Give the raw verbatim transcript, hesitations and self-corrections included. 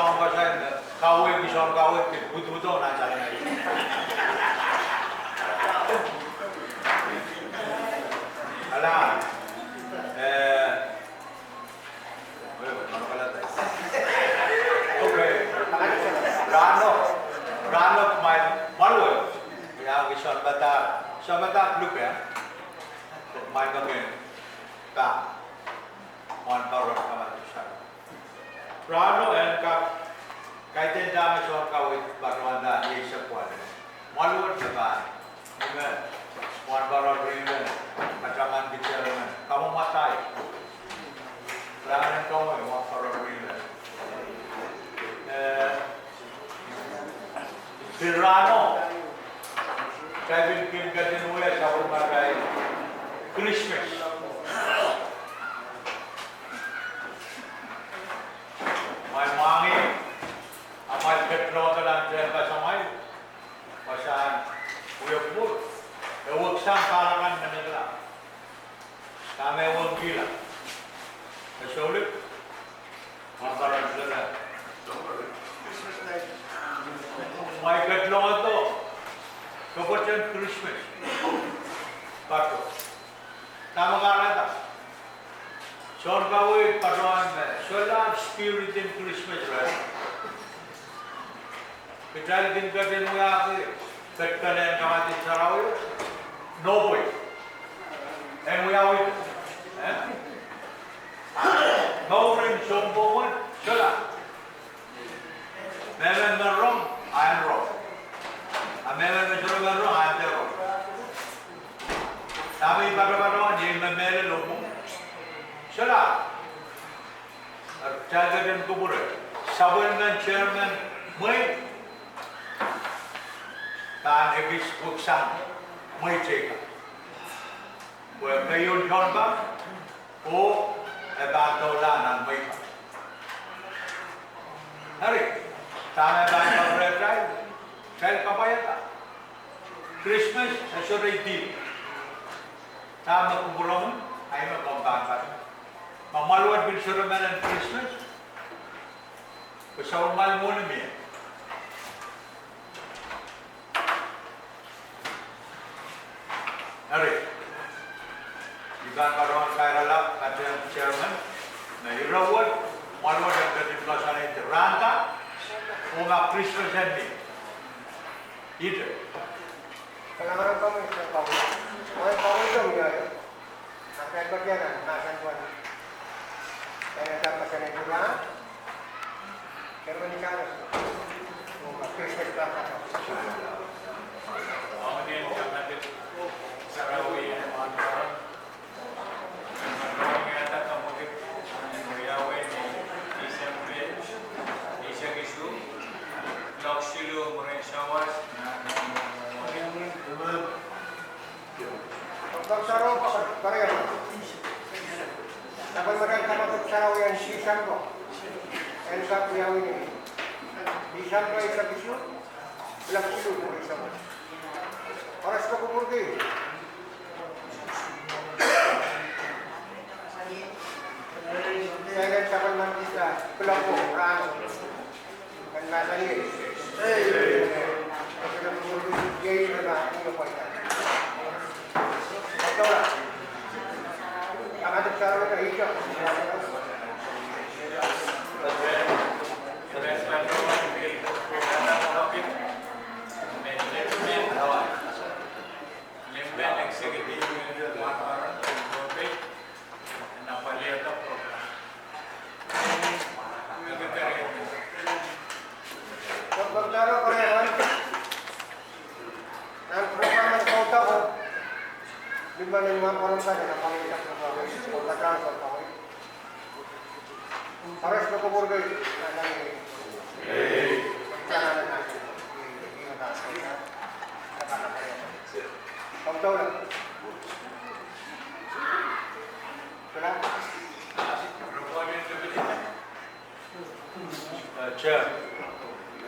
Soang koasoai me, kaweid, soang kaweid pil pwutpwudohng nan salengei. Alah, eh, okay. Rahno, rahno kumwail, mwaluwet, ia ki sounpadahk, sounpadahk luke, kumwail koaros pahn, mwohn pahn rong kama tusa. Rahno en kak kaidehn dahme soang kaweid patohwan da, iei se pwal. Mwaluwet me pahn, amen. Mwohn pahn rong riemen, katamanki chairman, kamwomwadahi. Rahno en kamwe, mwohn pahn rong riemen. Eh, pil rahno, kaidehn kin ketin wia sapwellimatail Krismas. Kumwail mwahngih, amwail ketilong nan tehnpas amwail, wasahn wia pwuhk, e weksang pahn akan me nengla. Dahme wengkihla? E souleng? Mwohn pahn rong riemen. Kumwail ketilong do, kapwurehmen Krismas. Pahn do. Dahme kahrehda? Soang kaweid patohwan me, solahr spirit en Krismas reh. Kitail kin ketin wiahki, ketikihong kamatik sarawi, nohpwei. En wiawi, eh? Mouren sounpwong wet, solahr. Mehmen me rong, a en rong. A mehmen me sohte men rong, a en dehr rong. Dahme I patopatohwan, iei me mehlel oh pwung. Solahr. Eri kitail ketin kupwure. Sapwellimen chairman mwein pahn ekis weksang mwehi teikan. Pwe keieun sounpar, oh e pahn doula nan mwehi kan. Eri, dahme pahn kapwurehtail, kitail kapwaiada. Krismas e sohte dihp. Dahme kupwuromwi, ahi me komw pahn pahn. Ma mwaluwet pil sohte men en Krismas, pwe sapwellimatail mwohni mie. Eri, I pahn patohwan kairala patehng chairman, me ire wet, mwaluwet en ketin koasoanehdi rahnda, oh ma Krismas en mie. Ihte. Kalahngan en Kauno, Kauno, Kauno, Kauno, Kauno. Sapwellimatail Kamadipw Sarawi en Disempe, en kak wiawi ni Disempe eisek isuh, kuloak siluh mwurin soahng. Koaros me kupwurki. Kitail en sapwellimaniki kuloak ko rahno.